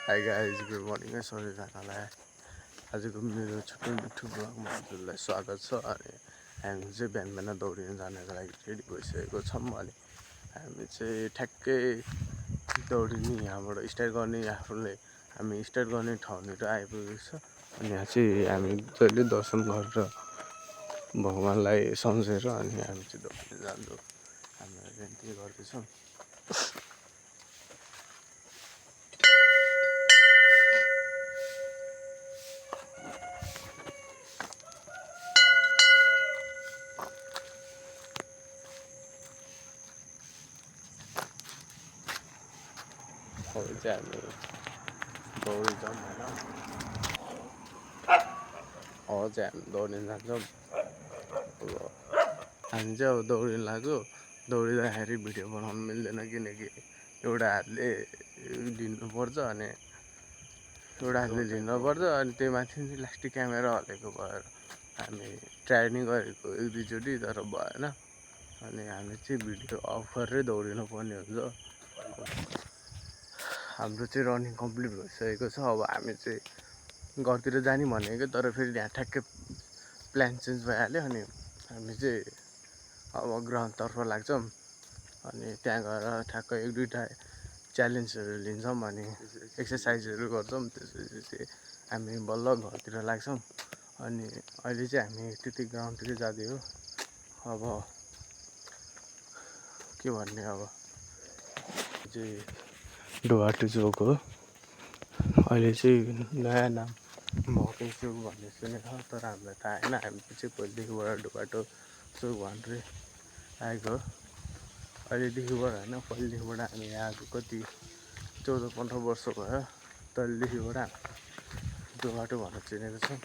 Hi guys good morning है सबैजनालाई। आजको मेरो छोटो मिठो ब्लगमा हजुरलाई स्वागत छ। अनि हामी चाहिँ बिहान बिहान दौडिन जानको लागि रेडी भइसकेको छौँ। अनि हामी चाहिँ ठ्याक्कै दौडिने यहाँबाट स्टार्ट गर्ने हामी स्टार्ट गर्ने ठाउँनिर आइपुगेको छ। अनि यहाँ चाहिँ हामी जहिले दर्शन गरेर भगवान्लाई सम्झेर अनि हामी चाहिँ दौडिन जान्छौँ। हामीहरू त्यही गर्दैछौँ। अब चाहिँ हामी दौडी जाउँ होइन। अब चाहिँ हामी दौडिन जान्छौँ। अब हामी चाहिँ अब दौडिन लाग्यो। दौडिँदाखेरि भिडियो बनाउनु मिल्दैन किनकि एउटा हातले लिनुपर्छ अनि त्यही माथि लास्टिक क्यामेरा हलेको भएर हामी ट्राई नै गरेको एक दुईचोटि तर भएन। अनि हामी चाहिँ भिडियो अफ गरेरै दौडिनु पर्ने हुन्छ। हाम्रो चाहिँ रनिङ कम्प्लिट भइसकेको छ। अब हामी चाहिँ घरतिर जाने भनेको तर फेरि यहाँ ठ्याक्कै प्लान चेन्ज भइहाल्यो। अनि हामी चाहिँ अब ग्राउन्डतर्फ लाग्छौँ। अनि त्यहाँ गएर ठ्याक्कै एक दुईवटा च्यालेन्जहरू लिन्छौँ अनि एक्सर्साइजहरू गर्छौँ। त्यसपछि चाहिँ हामी बल्ल घरतिर लाग्छौँ। अनि अहिले चाहिँ हामी त्यति ग्राउन्डतिर जाँदै हो। अब के भन्ने, अब चाहिँ डुवर्टी चोक हो। अहिले चाहिँ नयाँ नाम मकै चोक भन्ने सुनेको तर हामीलाई थाहा होइन। हामी चाहिँ पहिलेदेखिबाट डुबाटो चोक भनेर आएको हो। अहिलेदेखिबाट होइन, पहिलेदेखिबाट हामी यहाँ आएको कति 14-15 वर्ष भयो। तहिलेदेखिबाट हामी डुबाटो भनेर चिनेको छौँ।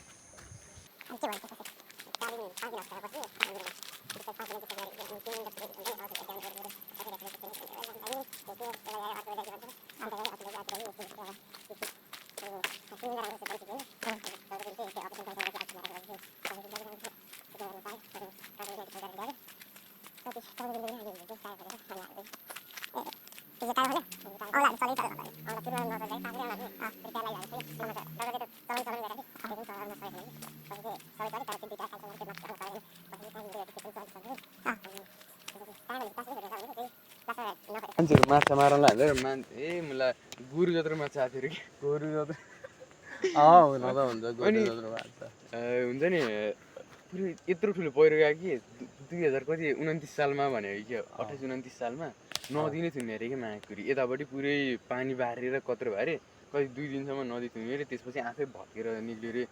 मान्छेहरू माछा मार्न लाग्यो ए मलाई गुरु जत्रो माछा आएको थियो कि गोरु जत्रो हुन त हुन्छ गोरु जत्रो माछा हुन्छ नि। पुरै यत्रो ठुलो पहिरो गयो कि 2000 कति 29 सालमा भनेको कि 28-29 सालमा नदी नै थुन्ने अरे कि मायाकुरी। यतापट्टि पुरै पानी बारेर कत्रो भयो अरे, कति 2 दिनसम्म नदी थुन्यो अरे। त्यसपछि आफै भत्केर निक्ल्यो अरे।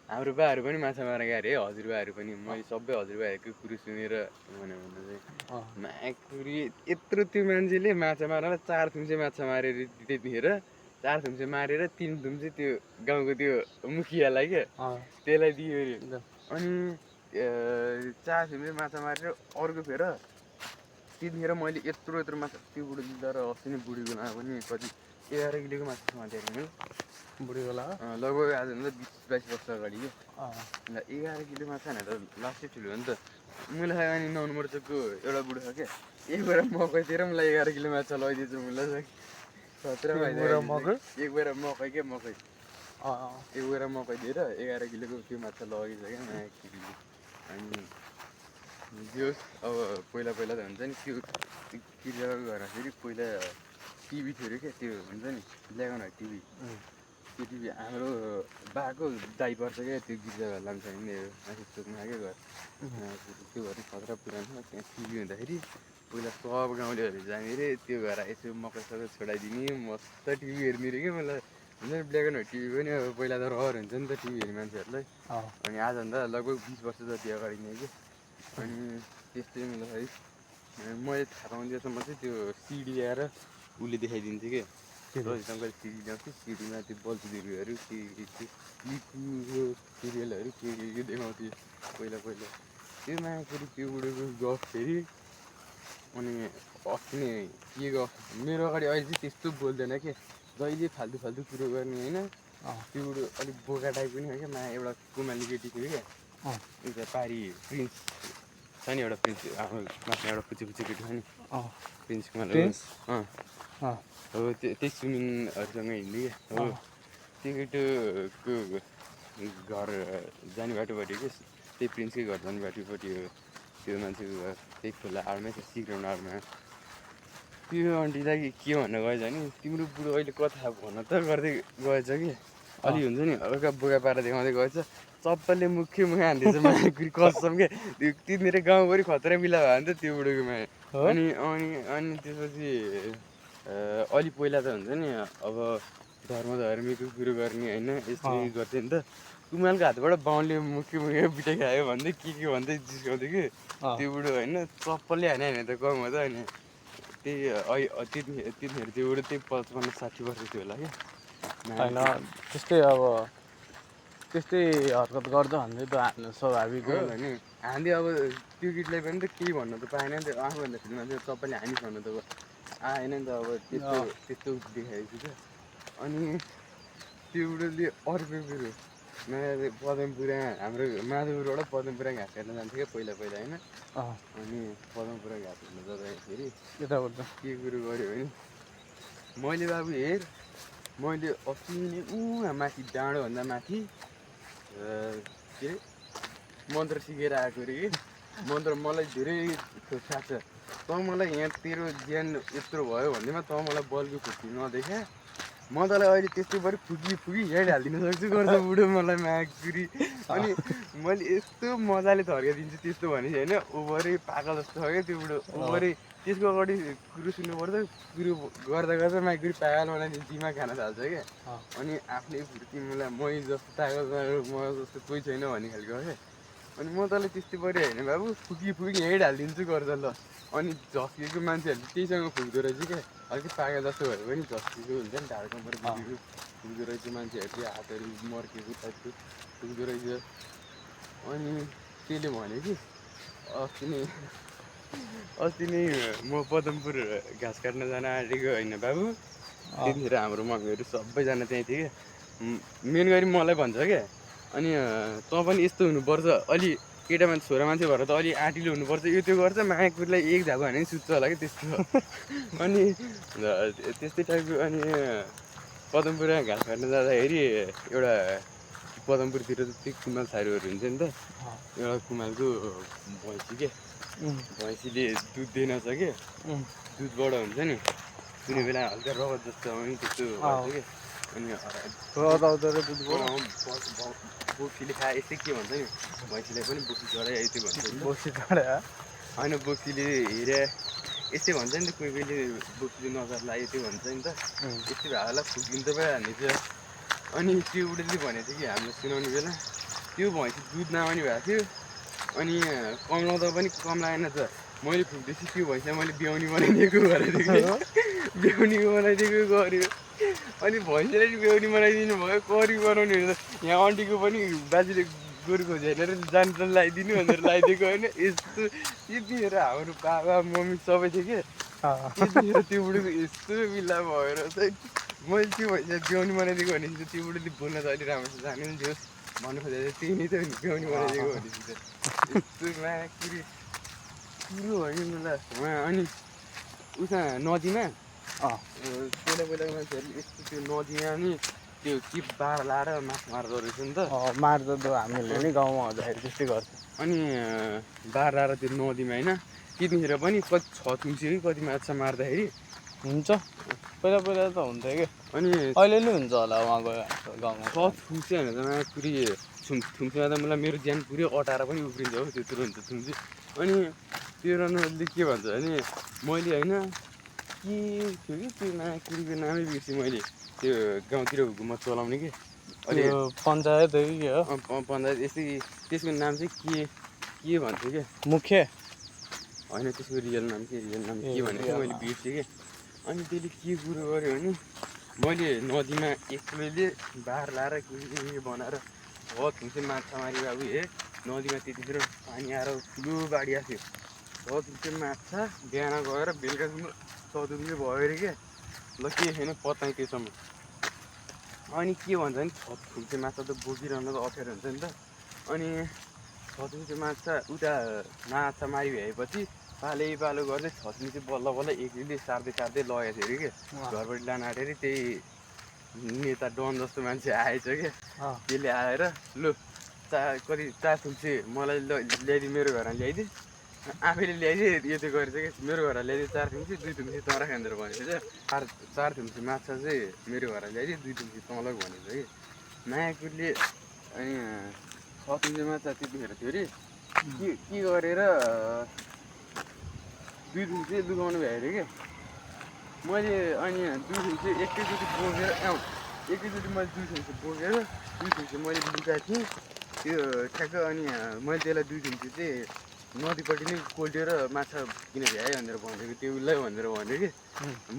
हाम्रो बाहरू पनि माछा मारेर गयो अरे, हजुरबाहरू पनि। मैले सबै हजुरबाहरूको कुरो सुनेर भने चाहिँ मायाकुरी यत्रो त्यो मान्छेले माछा मारेर 4 थुम्से माछा मारेर त्यतिखेर 4 थुम्से मारेर 3 थुम्से त्यो गाउँको त्यो मुखियालाई क्या त्यसलाई दियो अरे। अनि 4 थुम्से माछा मारेर अर्को फेर त्यतिखेर मैले यत्रो माछा त्यो बुढो दिँदा र अस्ति नै बुढीको बेलामा पनि कति 11 किलोको माछा समातेको थिएँ मैले बुढीको बेला लगभग आजभन्दा 20-22 वर्ष अगाडि क्या। ल 11 किलो माछा भने त लास्टै ठुलो हो नि त। मैले अनि 9 नम्बर चोकको एउटा बुढो छ क्या, एक बेर मकैतिर मलाई 11 किलो माछा लगाइदिएछु मलाई खतरा एक बेर मकै क्या मकै एक बेर मकै दिएर 11 किलोको त्यो माछा लगाइदिएछ क्या मायाकुरीले। अनि त्यो अब पहिला त हुन्छ नि त्यो क्रियाको गर्दाखेरि पहिला टिभी थियो अरे क्या, त्यो हुन्छ नि ब्ल्याक एन्ड व्हाइट टिभी। त्यो टिभी हाम्रो बाको दाइ पर्छ क्या त्यो गिर्जा लान्छ नि माथि चोकमा क्या घर। त्यो घर खतरा पुरानो। त्यहाँ टिभी हुँदाखेरि पहिला सब गाउँलेहरू जाने अरे त्यो घर यसो मकै सकै छोडाइदिने मस्त टिभी हेर्ने अरे क्या। मलाई हुन्छ नि ब्ल्याक एन्ड व्हाइट टिभी पनि अब पहिला त रहर हुन्छ नि त टिभी हेर्ने मान्छेहरूलाई। अनि आजभन्दा लगभग 20 वर्ष जति अगाडि नै कि। अनि त्यस्तै मलाई मैले थाहा पाउँदैसम्म चाहिँ त्यो सिडी आएर उसले देखाइदिन्थ्यो कि रजिसङ्कल सिडी ल्याउँथ्यो। सिडीमा त्यो बल्छुदेवीहरू सिरियलहरू के देखाउँथ्यो पहिला त्यो मायाकुरी त्यो बुढोको गफ फेरि। अनि अस्ति नै के गफ मेरो अगाडि अहिले चाहिँ त्यस्तो बोल्दैन कि, जहिले फाल्तु कुरो गर्ने होइन। त्यो बुढो अलिक बोका टाइप पनि हो क्या। माया एउटा कुमाली केटी थियो क्या, एउटा पारी प्रिन्स छ नि, एउटा प्रिन्स आफ्नो माथि एउटा पुच्चे केटी छ नि, प्रिन्स कुमार प्रिन्स हो त्यही सुमिनहरूसँग हिँड्ने कि हो त्यो केटोको घर जाने बाटोपट्टि कि त्यही प्रिन्सकै घर जाने बाटोपट्टि हो त्यो मान्छेको घर त्यही खोला आडमै छ सिग्राउन्ड आडमा त्यो आन्टीलाई के भन्न गएछ भने तिम्रो बुढो अहिले कथा भन त गर्दै गएछ कि अलि हुन्छ नि हल्का बोका पारा देखाउँदै गएछ सबैले मुखै हान्दैछ मायाकुरी कसम क्या तिनीहरू गाउँभरि खतरा मिला भयो नि त त्यो बुढोको माया अनि अनि अनि त्यसपछि अलि पहिला त हुन्छ नि अब धर्मधर्मीको कुरो गर्ने होइन यस्तो गर्थ्यो नि त कुमालको हातबाट बाहुनले मुखै बिटा खायो भन्दै के भन्दै जिस्काउँथ्यो कि त्यो बुढो होइन चप्पलले हाने त कम हो त अनि त्यतिखेर त्यो बुढो त्यही 55-60 वर्ष थियो होला क्या होइन त्यस्तै अब त्यस्तै हरकत गर्दा भन्दै त हान्नु स्वाभाविक हो होइन हान्दै अब त्यो केटीलाई पनि त केही भन्नु त पाएन नि त आफूभन्दा ठुलो मान्छे सबैले हानिस भन्नु त आएन नि त अब त्यस्तो देखाएपछि त अनि त्यो बुढोले अर्को कुरो पदमपुरा हाम्रो माधवपुरबाट पदमपुरा घाँस काट्न जान्छ क्या पहिला होइन अनि पदमपुरा घाँस काट्न जाँदाखेरि के कुरो गऱ्यो भने मैले बाबु हेर मैले अस्ति नै माथि डाँडोभन्दा माथि के अरे मन्त्र सिकेर आएको अरे कि मन्त्र मलाई धेरै थाहा छ त मलाई यहाँ तेरो ज्यान यत्रो भयो भन्दैमा त मलाई बलको खुट्टी नदेखा म तँलाई अहिले त्यस्तो पऱ्यो फुकी हेड हालिदिनु सक्छु गर्छ बुढो मलाई मायाकुरी अनि मैले यस्तो मजाले थर्काइदिन्छु त्यस्तो भनेपछि होइन ओभरै पागल जस्तो छ क्या त्यो बुढो ओभरै त्यसको अगाडि कुरो सुन्नुपर्छ कुरो गर्दा मायाकुरी पागल बनाइदिन्छ दिमाग खान थाल्छ क्या अनि आफ्नै फुर्ती मलाई मै जस्तो पागल म जस्तो कोही छैन भन्ने खालको क्या अनि म तँलाई त्यस्तो पऱ्यो होइन बाबु फुकी हेड हालिदिन्छु गर्छ ल अनि झस्किएको मान्छेहरूले त्यहीसँग फुक्दो रहेछ क्या अलिक पागल जस्तो भए पनि झस्किएको हुन्छ नि ढाड कम्पर फुक्दो रहेछ मान्छेहरूले हातहरू मर्केको टाइपको फुक्दो रहेछ अनि त्यसले भन्यो कि अस्ति नै म पदमपुर घाँस काट्न जान आँटेको होइन बाबु त्यतिखेर हाम्रो मम्मीहरू सबैजना त्यहीँ थियो क्या मेन गरी मलाई भन्छ क्या अनि तँ पनि यस्तो हुनुपर्छ अलि केटा मान्छे छोरा मान्छे भएर त अलि आँटिलो हुनुपर्छ यो त्यो गर्छ मायाकुरीलाई एक झापा भने सुत्छ होला कि त्यस्तो अनि त्यस्तै टाइपको अनि पदमपुरा घाँस काट्न जाँदाखेरि एउटा पदमपुरतिर त त्यो कुमाल सारूहरू हुन्छ नि त एउटा कुमालको भैँसी के भैँसीले दुध दिएनछ के दुधबाट हुन्छ नि कुनै बेला हल्का रगत जस्तो आउने त्यस्तो भन्छ कि अनि बोक्सीले खाए यस्तै के भन्छ नि भैँसीलाई पनि बोक्सी चढायो त्यो भन्छ बोक्सी चढायो होइन बोक्सीले हेरे यस्तै भन्छ नि त कोही बोक्सीले नजर लाग्यो त्यो भन्छ नि त यस्तै भाइहरूलाई फुक्दिनु त भइहाल्नेछ अनि त्यो बुढोले भनेको थियो कि हामीले सुनाउने बेला त्यो भैँसी दुध नआउने भएको थियो अनि कम्लाउँदा पनि कम लागेन त मैले फुक्दैछु त्यो भैँसीलाई मैले ब्याउनी बनाइदिएको गरेको थिएँ ब्याउनी बनाइदिएको गऱ्यो अनि भैँसीलाई नि ब्याउनी बनाइदिनु भयो करी बनाउने त यहाँ आन्टीको पनि बाजेले गोरु खोजेर जान लगाइदिनु भनेर लगाइदिएको होइन यस्तो यतिखेर हाम्रो बाबा मम्मी सबै थियो कि यतिखेर त्यो बुढोको यस्तो मिला भएर चाहिँ मैले त्यो भैँसीलाई ब्याउनी बनाइदिएको भनेपछि त्यो बुढोले बोल्न त अलिक राम्रोसँग जाने पनि थियो भन्नु खोजेको त्यही नै त ब्याउनी बनाइदिएको भनेपछि त यस्तो मायाकुरी कुरो होइन मलाई उहाँ अनि उता नदीमा पहिला मान्छेहरूले यस्तो त्यो नदीमा नि त्यो के बाढ लाएर माछा मार्दो रहेछ नि त मार्दो हामीले नि गाउँमा हुँदाखेरि त्यस्तै गर्छ अनि बाढ लाएर त्यो नदीमा होइन त्यतिखेर पनि कति 6 थुम्सी कि कति माछा मार्दाखेरि हुन्छ पहिला त हुन्थ्यो कि अनि अहिले नि हुन्छ होला उहाँ गयो गाउँमा 6 थुम्सी होइन त मायाकुरी थुम्सीमा त मलाई मेरो ज्यान पुरै अटाएर पनि उफ्रिन्छ हो त्यत्रो हुन्छ थुम्सी अनि त्यो रनहरूले के भन्छ भने मैले होइन के थियो कि त्यो मायाकुरीको नामै बिर्सेँ मैले त्यो गाउँतिर हुकुमत चलाउने कि अनि पञ्चायत हो कि हो पञ्चायत यस्तै त्यसको नाम चाहिँ के भन्थ्यो क्या मुख्य होइन त्यसको रियल नाम के भनेको मैले बिर्सेँ कि अनि त्यसले के कुरो गर्यो भने मैले नदीमा एक्लैले बार लाएर के बनाएर बहुत हुन्छ माछा मारी बाबु हे नदीमा त्यतिखेर पानी आएर ठुलो बाढी आएको थियो बहुत हुन्छ माछा बिहान गएर बेलुकासम्म 14 भयो अरे क्या ल के छैन पत्ताइ त्योसम्म अनि के भन्छ भने 6 थुम्से माछा त बोकिरहन त अप्ठ्यारो हुन्छ नि त अनि 6 थुम्से माछा उता माछा मारी भएपछि पालो गर्दै छत्नी चाहिँ बल्ल बल्ल एक्लैले सार्दै सार्दै लगेको थियो अरे कि घरबाट लान आँटेर त्यही नेता डन जस्तो मान्छे आएछ क्या त्यसले आएर लु कति 4 थुम्से मलाई ल्याइदिए मेरो घरमा ल्याइदिए आफैले ल्याइदिए यो त्यो गरेछ क्या मेरो घरमा ल्याइदिए 4 थुम्से 2 थुम्से तँ राख भनेर भनेको क्या 4 थुम्से माछा चाहिँ मेरो घरमा ल्याइदिए 2 थुम्से तँलाई भनेको कि मायाकुरले अनि 6 थुम्से माछा त्यतिखेर थियो अरे के गरेर 2 थुम्से लुगाउनु भयो अरे क्या मैले अनि 2 थुम्से एकैचोटि बोकेर एकैचोटि मैले 2 थुम्से बोकेर 2 थुम्से मैले लुकाएको थिएँ त्यो ठ्याक्क अनि मैले त्यसलाई 2 थुम्से चाहिँ नदीपट्टि नै कोल्टेर माछा किन भ्याएँ भनेर भनेको त्यो उसलाई भनेर भन्यो कि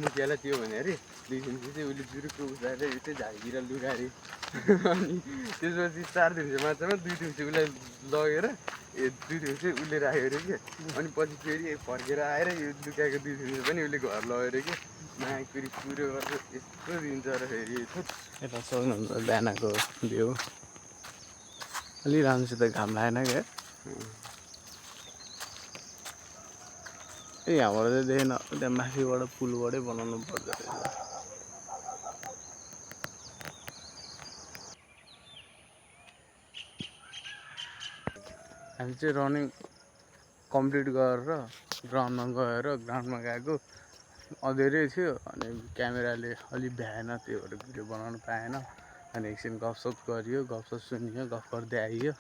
मुखियालाई त्यो भने अरे 2 थुम्से चाहिँ उसले जुरुक्क उठाएर यस्तै झाइतिर लुगाएर अनि त्यसपछि 4 थुम्से माछामा 2 थुम्से उसलाई लगेर 2 थुम्से उसले राख्यो अरे कि अनि पछि फेरि फर्केर आएर यो लुकाएको 2 थुम्से पनि उसले घर लगेर कि मायाकुरी पुरो गरेर यस्तो दिन्छ र फेरि यता सक्नुहुन्छ बिहानको भ्यू अलि राम्रोसित घाम लागेन क्या ए यहाँबाट चाहिँ देखेन त्यहाँ माथिबाट पुलबाटै बनाउनु पर्छ रहेछ हामी चाहिँ रनिङ कम्प्लिट गरेर ग्राउन्डमा गएको अँधेरै थियो अनि क्यामेराले अलि भ्याएन त्यो भएर भिडियो बनाउनु पाएन अनि एकछिन गफसप गरियो गफसप सुनियो गफ गर्दै आइयो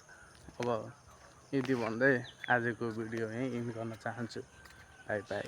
अब यति भन्दै आजको भिडियो यहीँ इन्ड गर्न चाहन्छु बाई बाई